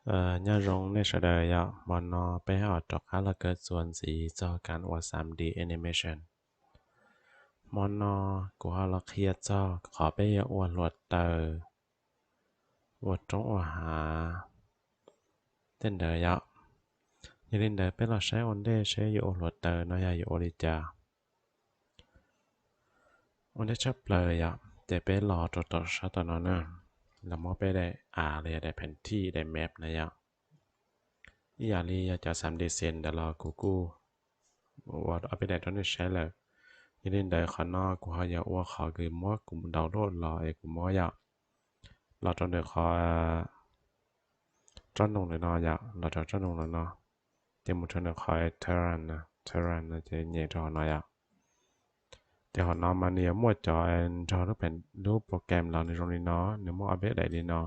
Nyob zoo nej sawv daws yom, hmo no peb ho rov qab los kawm txuas ntxiv txog kev ua xam D animation. Hmo no kuv ho los qhia txog qhov peb yuav ua hluav taws, ua roob ua hav tej ntawd yom. Yog li ntawd peb los saib ua ntej seb yuav ua hluav taws no yog yuav ua li cas. Ua ntej tshaj plaws yom, ces peb los rau tom sab tom no na, los muab peb daim av los yog daim pheem thij daim map na yom. Ib yam li yog cov xam D Scene ntawd los kuv kuj ua ob peb daim rau nej saib lawm. Yog li ntawd qhov no kuv ho yog ua qhov kws muab kuv download los es kuv muab yom, los rau ntawm qhov tsob ntoo ntawm no yom, los rau tsob ntoo ntawm no, ces mus rau ntawm qhov terrain, terrain no ces nyem rau qhov no yom. Ces qhov no mas nws yuav muaj cov nrog lub program los nws zoo li no, nws muaj ob peb daim li no,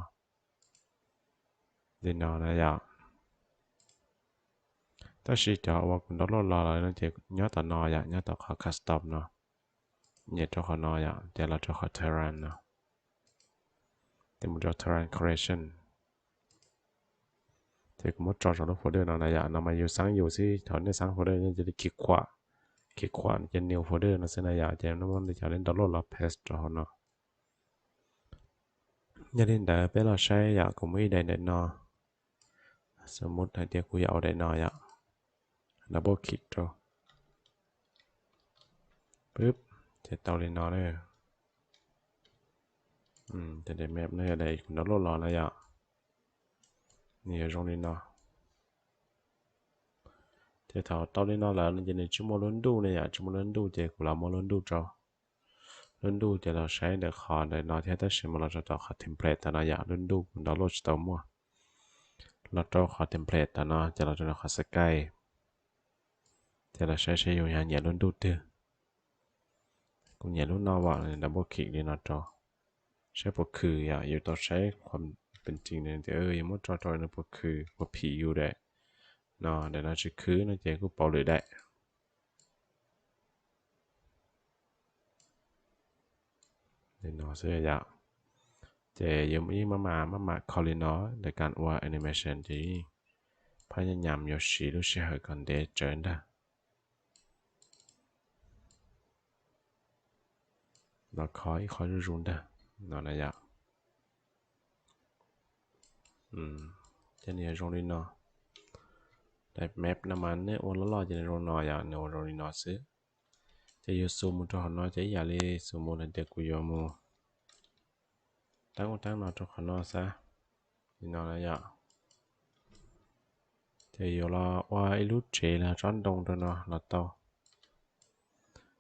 li no na yom. Tab sis cov uas kuv download los lawm no ces nyob tom no yom, nyob tom qhov custom no, nyem rau qhov no yom, ces los rau qhov terrain no, ces mus rau terrain creation. Ces kuv muab tso rau lub folder no na yom, no mas yus xaab yus xwb, thaum nej xaab folder nej cia li khij khuam, khij khuam ces new folder no xwb na yom, ces nej muab cov download los paste rau hauv no. Yog li ntawd peb los saib yom, kuv muaj ib daim ntawm no, xws mus hais tias kuv yuav ua daim no yom, double click rau, pwb, ces tau li no na. Ces daim map no yog daim kuv download los na yom, nws yuav zoo li no. Ces thaum tau li no lawm no ces nws tsis muaj lub ntuj ne yom, tsis muaj lub ntuj ces kuv los muab lub ntuj rau. Lub ntuj ces los saib ntawm qhov ntawm no thiab, tab sis mas los rau tom qhov template tom no yom, lub ntuj kuv download tsis tau muaj. Los rau qhov template tom no ces los rau qhov sky, ces los saib seb yus yog nyiam lub ntuj twg. Kuv nyiam lub no as, double click li no rau, saib puas khwm yom, yus tau saib qhov pees ntsis tias yus muab tso rau nws puas khwm, puas phim yus daim no, daim no tsis khwv no ces kuj pauv lwm daim. Li no xwb yom. Ces yus ib maj mam maj mam kho li no, ntawm kab ua animation ces phab nyab nyam yuav siv lub sij hawm kom ntev tsawv ntag. Los kho ib qho zuj zus ntag no na yom. Ces nws yuav zoo li no. Daim map no mas nej ua loj loj ces nws zoo no yom, nws ua zoo li no xwb. Ces yus xus mus rau qhov no ces ib yam li xus mus hais tias kuv yuav mus tab ub tab no rau qhov no xav li no na yom. Ces yuav los ua ib lub tsev los tsob ntoo rau no los tau.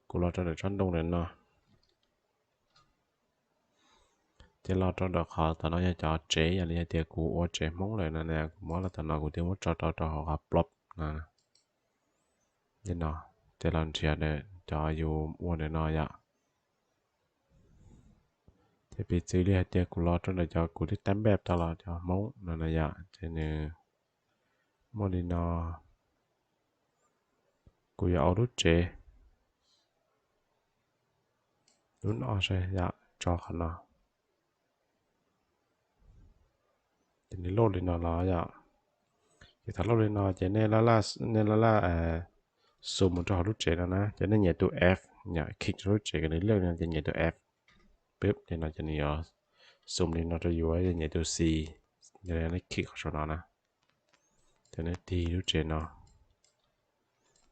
Kuv los rau ntawm tsob ntoo ntawm no. Ces los rau ntawm qhov tom no yog cov tsev, yog li hais tias kuv ua tsev Hmoob lawm no na, kuv muab los tom no kuv thiaj muab tso rau rau hauv qhov plop no. Li no, ces los nrhiav cov yus ua ntawm no yom. Ces piv txwv li hais tias kuv los rau ntawm cov kuv twb tab npaj tau los cov Hmoob no na yom, ces nws muaj li no. Kuv yuav ua lub tsev, lub no saib yom, tso qhov no. Ces nws load li no los yom. Ces thaum load li no ces nej laj laj, nej laj laj xus mus rau hauv lub tsev no na, ces nej nyem tus F, nyem click rau lub tsev kom nws lawj no ces nyem tus F. Peb li no ces nws yuav xus li no rau yus, nyem tus C, yog li nej click qhov saum no na, ces nej tig lub tsev no.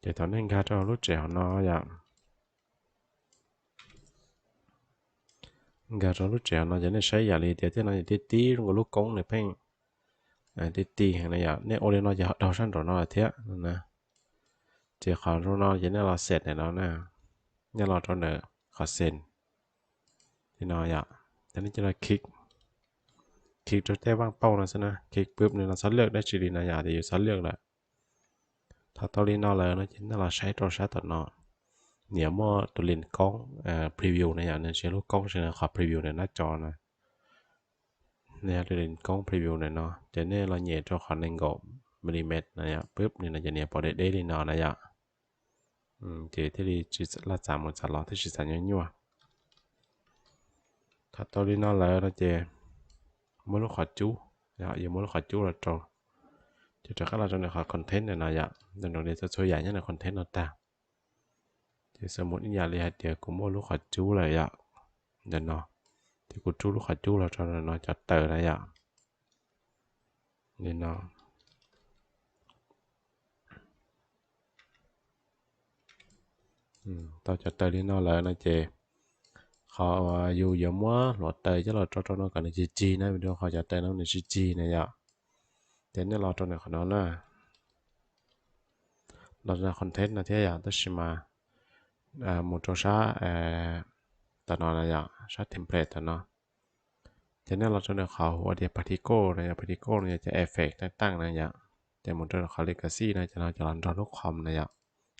Ces thaum nej nkag rau lub tsev hauv no yom, nkag rau lub tsev hauv no ces nej saib yam li tias tej no tib tib zoo nkaus lub koob nws pheej tib tib heev na yom. Nej ua li no ces ho dhau sab nraum no lawm thiab na. Ces qhov zoo no ces nej los set ntawm no na, nej los rau ntawm qhov set li no yom. Ces nej cia li click, click rau tej vaaj paug no xwb na, click pwb li no txhob lwj dab tsi li no yom, ces yus txhob lwj lawm. Thaum tau li no lawm no ces nej los saib rau sab tom no, nws yuav muaj tus link koob preview na yom, nws tsis yog lub koob, tsis yog qhov preview ntawm nab co na. Nws yog tus link koob preview ntawm no, ces nej los nyem rau qhov nees nkaum millimeter no yom, pwb li no ces nws yuav pom deb deb li no na yom. Ces thiaj li tsis laj txav mus txav los, thiaj tsis txav nyuaj nyuaj. Thaum tau li no lawm no ces muab lub qhov cub, yog muab lub qhov cub los rau, Ces rov qab los rau nws qhov content no yom, nyob nroos li txhua txhua yam nyob nws content no tag. Ces xws mus ib yam li hais tias kuv muaj lub qhov cub lawm yom, ntawm no, ces kuv rub lub qhov cub los rau no cov taws na yom. Li no. Tau cov taws li no lawm no ces qhov uas yus yuav muab hluav taws coj los tso rau no kom nws cig cig na, vim rau qhov cov taws no nws tsis cig na yom. Ces nej los rau nws qhov no na, los rau content no thiab yom, tab sis mas mus rau sab tom no na yom, sab template tom no. Ces nej los rau nws qhov hu ua tias particle no yom, particle no yog cov effect teej teej na yom. Ces mus rau qhov legacy no ces no cov los nrog lub com na yom,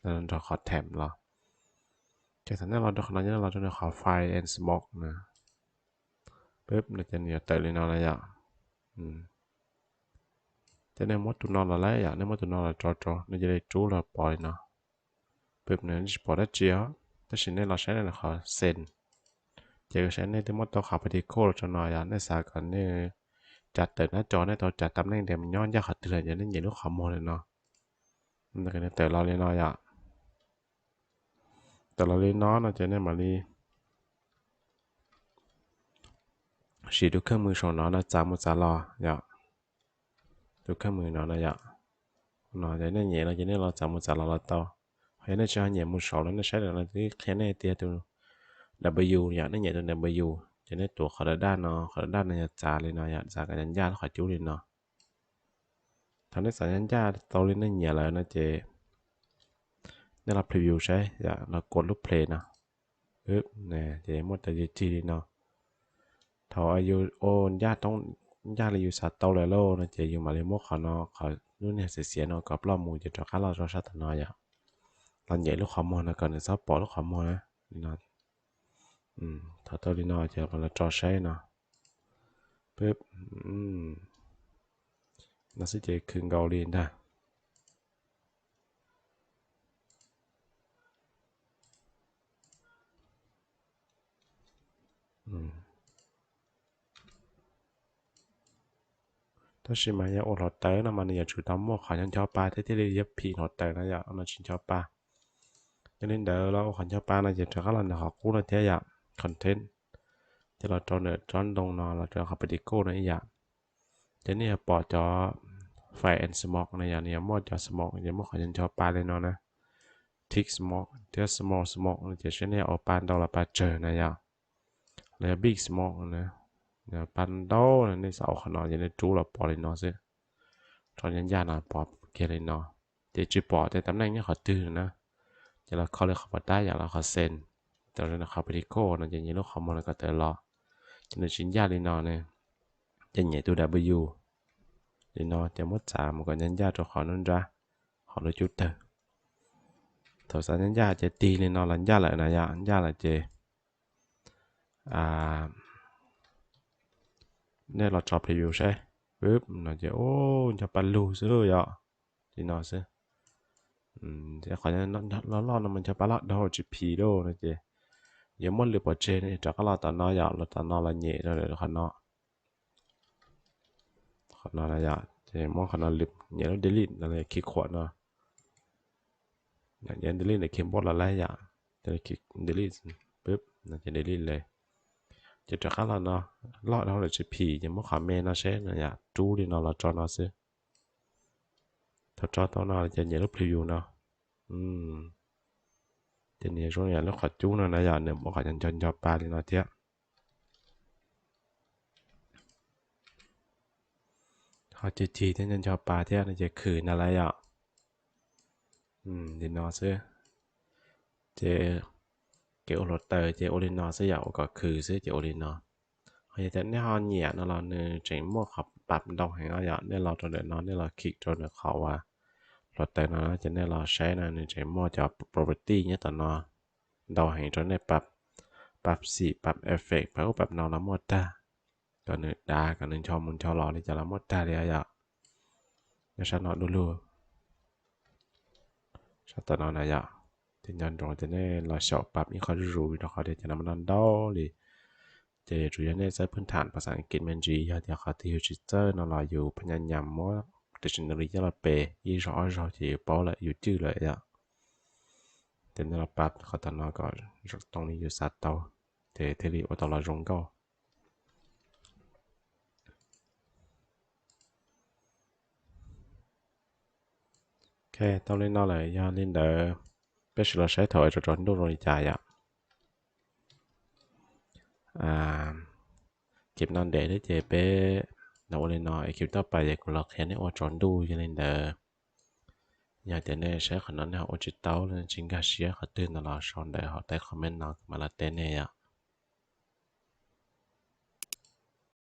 los nrog qhov temp los. Ces thaum nej los rau qhov no ces nej los rau nws qhov fine and smooth na. Peb no ces nws yuav tawm li no na yom. Ces nej muab tus no los lawm yom, nej muab tus no los tso rau, nej cia li rub los pov li no. Peb nws tsis pom dab tsi os, tab sis nej los saib nws qhov send. Ces saib nej twb muab tau qhov particle los rau no yom, nej xav kom nej tsav tawm nab co nej tau tsav tam neej tias nyob ncaj qhov twg lawm ces nej nyem lub qhov muag li no. Nws tawm los li no yom. Tawm los li no no ces nej mam li siv tus kheej mws saum no no txav mus txav los yom. Tus kheej mws no no yom. No ces nej nyem no ces nej los txav mus txav los los tau. Ho yog nej tsis ho nyem mus saud los nej saib no twb qhia nej tias tus W yom, nej nyem tus W ces nej tuav qhov daj daj no, qhov daj daj no yog txav li no yom, txav kom ncaj ncaj lub qhov cub li no. Thaum nej txav ncaj ncaj tau li nej nyiam lawm no ces nej los preview saib yom, los kuas lub play no. Ces muaj tau cig cig li no. Thaum yus ua ncaj li yus xav tau lawm lauj no ces yus mam li muab qhov no, qhov lub niag xiav xiav no kom ploj mus ces rov qab los rau sab tom no yom. Los nyem lub qhov muag no kom nws txhob pom lub qhov muag na. Li no. Thaum tau li no ces los tso saib no. Peb, no xwb ces khwv nkaus li ntag. Tab sis mas yog ua hluav taws no mas nws yuav tsum tau muaj qhov ncho ncho pa thiab thiaj li yuav phim hluav taws no yom, no tsis ncho pa. Yog li ntawd los ua qhov ncho pa no ces rov qab los ntawm qhov qub no thiab yom, content, ces los rau ntawm tsob ntoo no los rau qhov particle no ib yam. Ces nej yuav pom cov fine and smooth no yom, nws yuav muaj cov smooth, yuav muaj qhov ncho ncho pa li no na. Thick smooth thiab small smooth no ces saib nej ua pa ntau los pa tsawg na yom. Los yog big smooth na, pa ntau, nej xav ua qhov no ces nej rub los pov li no xwb. Rau ncaj ncaj no pov kiag li no. Ces tsis pom tias tam neej nyob qhov twg na. Ces los kho li qhov pov tab yom, los qhov send, tau qhov particle no ces nyem lub qhov muag no kom tawm los. Ces nws tsis ncaj li no ne. Ces nyem tus W li no ces muab txav mus kom ncaj ncaj rau qhov nruab nrab, qhov lub cub tawg. Thaum txav ncaj ncaj ces tig li no los ncaj lawm na yom, ncaj lawm ces nej los tso preview saib, no ces ncho pa lug xwb yom, li no xwb. Qhov loj loj no mas ncho pa loj dhau tsis phim lauj no ces yuav muab lwm pov tseg no rov qab los tom no yom, los tom no los nyem rau qhov no. Qhov no yom, ces muab qhov no lwm, nyem lub delete no, khi khuam no. Nyem delete ntawm keyboard los lawm yom, delete, ces delete li. Ces rov qab los no, loj dhau lawm tsis phim ces muab qhov me no seb no yom, rub li no los tso no xwb. Thaum tso tau no ces nyem lub preview no. Ces nws zoo yam lub qhov cub no na yom, nws muaj qhov ncho ncho pa li no thiab. Ho cig cig thiab ncho ncho pa thiab no ces khwm ntag lauj yom. Li no xwb. Ces kev ua hluav taws ces ua li no xwb yom, ua kom khwv xwb ces ua li no. Ho yog tias nej ho nyiam no los nws tseem muaj qhov pab ntau heev os yom, nej los rau ntawm no nej los khik rau ntawm qhov uas hluav taws no ces nej los saib no nws tseem muaj cov property nyob tom no ntau heev rau nej pab, pab xim, pab effect, pab ub pab no los muaj tag. Kom nws dav, kom nws ncho mus ncho los li cas los muaj tag li os yom. Nyob sab no du lug, sab tom no na yom. Ces nco ntsoov tias nej los xyaum pab ib qho zuj zus vim rau qhov tias cov no mas no ntau li. Ces yuav tsum yog nej txawj phwj tham phas xas Askiv me ntsis, yog tias qhov twg yus tsis txawj no los yus phaj nyas nyas muab tam sim no li coj los pes ib zaug ob zaug ces yus paub lawm, yus cwj lawm yom. Ces nej los pab qhov tom no kom zoo li yus xav tau, ces thiaj li ua tau los zoo nkauj. Ok, tau li no lawm, yog li ntawd peb sim los saib thaum es tsaus ntuj zoo li cas yom. Kis no ntev thiab ces peb los ua li no es kis toj pas ces kuv los qhia nej ua tsaus ntuj. Yog li ntawd, yog tias nej saib qhov no nej ho ua tsis tau los tsis nkag siab qhov twg no los sau ntawm hauv daim comment no kuv mam los teb nej yom.